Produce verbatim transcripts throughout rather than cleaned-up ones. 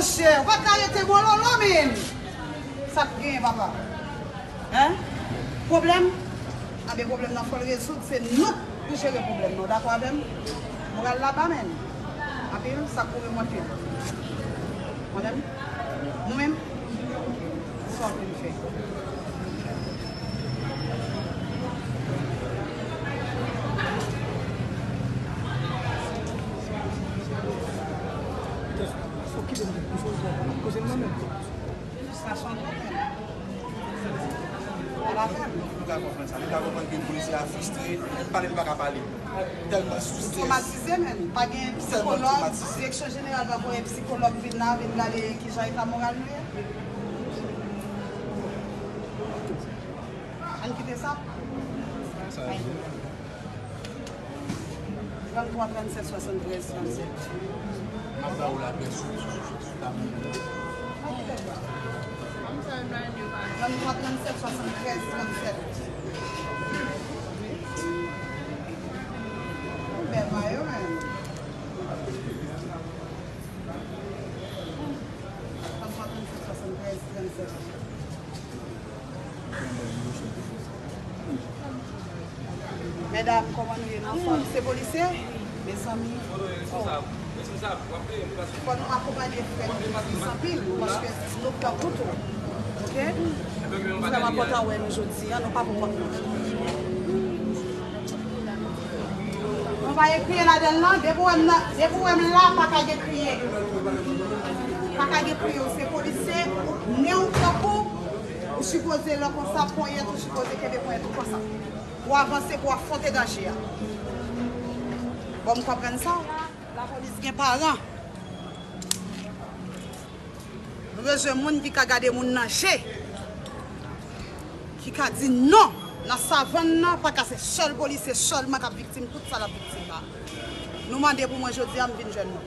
Chè, ou pa ka rete mololo, men. Sa k genyen, papa? Hein? Pwoblèm? Anben, pwoblèm nan fò l rezoud, se nou k pou jere pwoblèm nan. Ou dakò avè m? Moral la ba, men. Anpil, sa k pou remòke. Mwen menm? Nou menm? Sa w vin fè? Frustrasyon twòp, men. Pa la pèn. Nou ka konprann sa. Nou ka konprann ke polisye a fristre, li pale, li pa ka pale. Tèlman sou strès. Twomatize, men. Pa gen psikològ. Direksyon jeneral pa voye psikològ vin la, vin gade kijan eta moral nou ye. Ann kite sa. Trannntwa, trannsèt, swasanntrèz, trannsèt. M ap ba ou lapè sou, sou, sou, sou tab. Trannntwa, trannsèt, swasanntrèz, trannsèt. Bèl mayo, men. Trannntwa, trannsèt, swasanntrèz, trannsèt. Medam, kòman nou ye, nou anfòm? Se polisye? Mezanmi, fò, fò nou akonpanye frè nou ki plis anpil, paske nou pran kouto. Oke? Nou vrèman kontan wè nou jodi a, nou pa pou kont nou. Nou pa gen kriye ladan l, non. Depi w wè m nan, depi w wè m la, pa ka gen kriye. Pa ka gen kriye. Ou se polisye, ou nen w tankou, ou sipoze lè konsa, ponyèt, ou sipoze kenbe ponyèt ou konsa. Pou w avanse, pou w afwonte danje a. Bon, m konprann sa. Lapolis gen paran. Nou bezwen moun ki ka gade moun nan je, ki ka di non. Nan savann nan, pa ka se sèl polisye sèlman k ap viktim tout sa l ap viktim la. Nou mande pou mwen jodi a, m vin jwenn nou.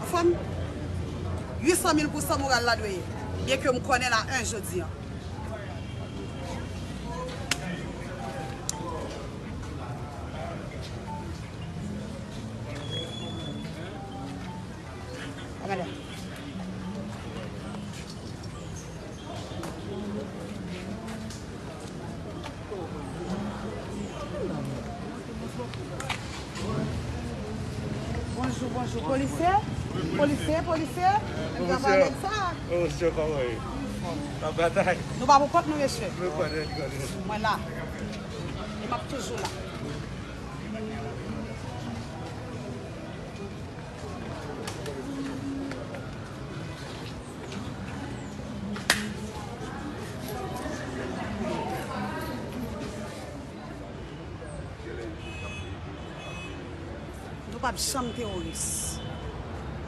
Anfòm? Uit san mil pousan moral la dwe ye. Byenke m konnen la en jodi a. Bonjou, bonjou. Polisye? Polisye, polisye? Menm travay nèg sa. Oh, monchè, kòman ye? N ap batay. Nou pa pou kont nou, mesye. Nou konnen, nou konnen. Mwen la. E m ap toujou la. Nou p ap janm teworis.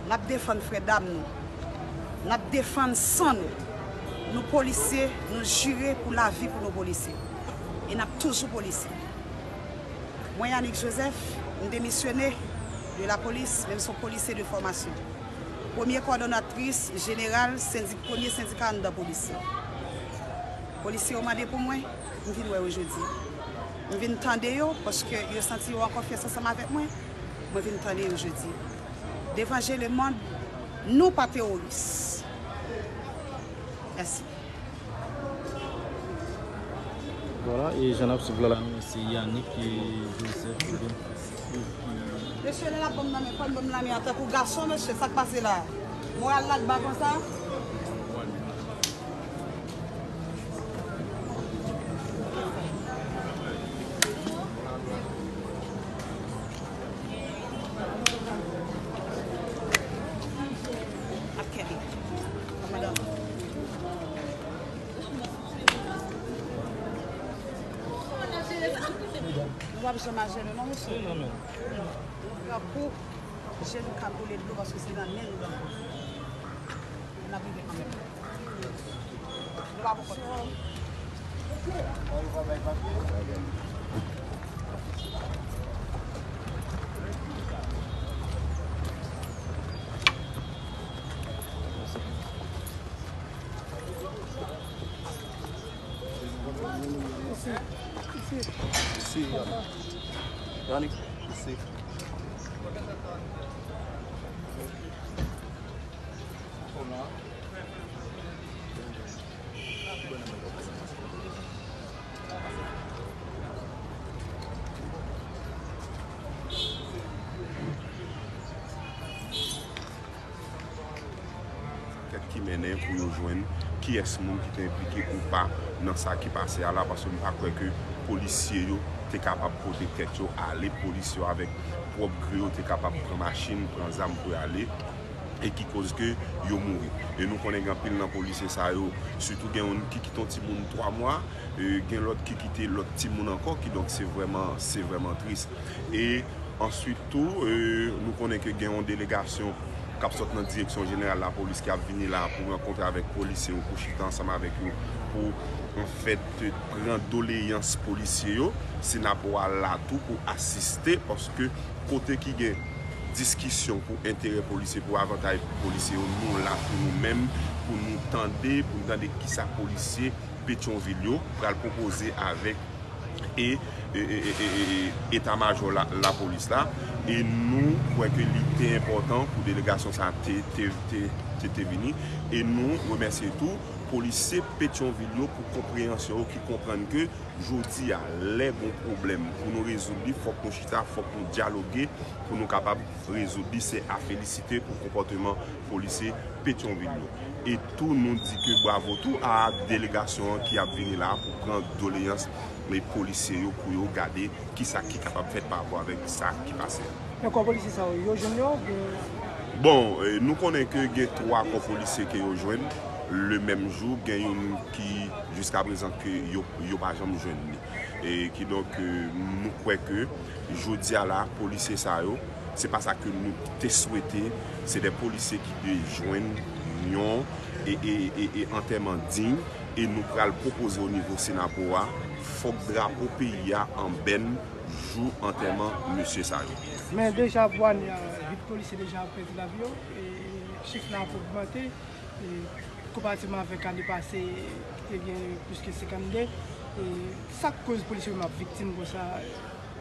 N ap defann frè dam nou. N ap defann san nou. Nou polisye, nou jire pou lavi pou nou polisye. E n ap toujou polisye. Mwen Yanick Joseph, m demisyone de lapolis, men m se yon polisye de fòmasyon. Premye kòdonatris jeneral sendik, premye sendika anndan polis yo. Polisye yo mande pou mwen, m vin wè yo jodi. M vin tande yo, paske yo santi yo an konfyans ansanm avèk mwen. Mwen vin tande yo jodi. Devan je lemonn, nou pa teworis. Mèsi. Vwala, e jan n ap swiv la, la, nou, se Yanick e Joseph Ruben. Mesye, lè l ap ban m nan men, fò l ban m nan men an tankou gason, mesye, sa k pase la? Moral la k ba konsa? Ap kenbe. Madanm. Nou p ap janm a jenou non, mesye. Wi, non, men. Nou pran kou, jenou k ap boule dlo paske se nan nen nou pran kou. N ap rive kanmenm. Nou pa pou kont nou. Isi, Yannick. Yannick, isi. ki mennen pou yo jwenn kiyès moun ki te enplike ou pa nan sa ki pase a la, paske m pa kwè ke polisye yo te kapab pote tèt yo ale, polisye yo avèk pwòp gri yo te kapab pran machin, pran zam pou y ale, e ki koz ke yo mouri. E nou konnen gen anpil nan polisye sa yo, sitou gen youn ki kite yon timoun twa mwa, e gen lòt ki kite lòt timoun ankò, kidonk se vrèman, se vrèman tris. E answit tou, e, nou konnen ke gen yon delegasyon k ap sot nan Direksyon Jeneral Lapolis ki ap vini la pou rankontre avèk polisye yo, pou chita ansanm avèk yo, pou, anfèt, pran doleyans polisye yo. Senapo a la tou pou asiste, paske kote ki gen diskisyon pou enterè polisye, pou avantay polisye yo, nou la tou nou menm, pou nou tande, pou nou tande kisa polisye Petyonvil yo pral pwopoze avèk e, e, e, e, e, e, eta majò la, lapolis la. E nou kwè ke li te enpòtan pou delegasyon sa a te, te, te, te, te vini. E nou remèsye tou polisye Petyonvil yo pou konpreyansyon yo ki konprann ke jodi a, lè gon pwoblèm, pou nou rezoud li, fòk nou chita, fòk nou dyaloge pou nou kapab rezoud li. Se a felisite pou konpòteman polisye Petyonvil yo. E tou, nou di ke bwavo tou a delegasyon an ki ap vini la pou pran doleyans, e, polisye yo, pou yo gade kisa ki kapab fèt pa rapò avèk sa ki pase a. Men kò polisye sa yo, yo jwenn yo oubyen? Bon, e, nou konnen ke gen twa kò polisye ke yo jwenn le menm jou, gen youn ki jiska prezan ke yo, yo pa janm jwenn li. E kidonk, e, nou kwè ke jodi a la, polisye sa yo, se pa sa ke nou te swete, se de polisye ki te jwenn yon, e, e, e, e antèman diy, e nou pral pwopoze o nivo Senapo a, fòk drapo peyi a an bèn jou antèman mesye sa yo. Men deja pou ane a, uit polisye deja pèdi lavi yo, e chif la ap ogmante, e konparativman avèk ane pase, ki te gen plis ke senkannde. E sa k koz polisye yo ap viktim konsa?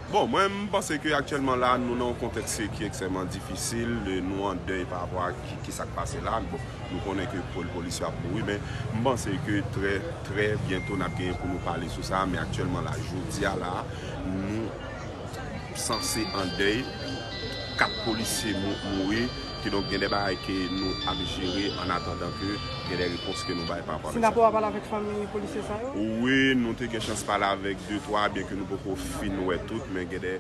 Bon, mwen, m panse ke aktyèlman la, nou nan yon kontèks ki ekstrèmman difisil, e nou an dèy pa rapò a ki, ki sa k pase la. Bon, nou konnen ke pol-, polisye ap mouri, men m panse ke trè, trè byento n ap genyen pou nou pale sou sa, men aktyèlman la, jodi a la, nou sanse an dèy, kat polisye mou-, mouri, kidonk gen de bagay ke nou ap jere an atandan ke gen de repons ke nou bay pa rapò avèk sa. Senapo a pale avèk fanmi polisye sa yo? Wi, nou te gen chans pale avèk de twa, byen ke nou poko fin wè tout, men gen de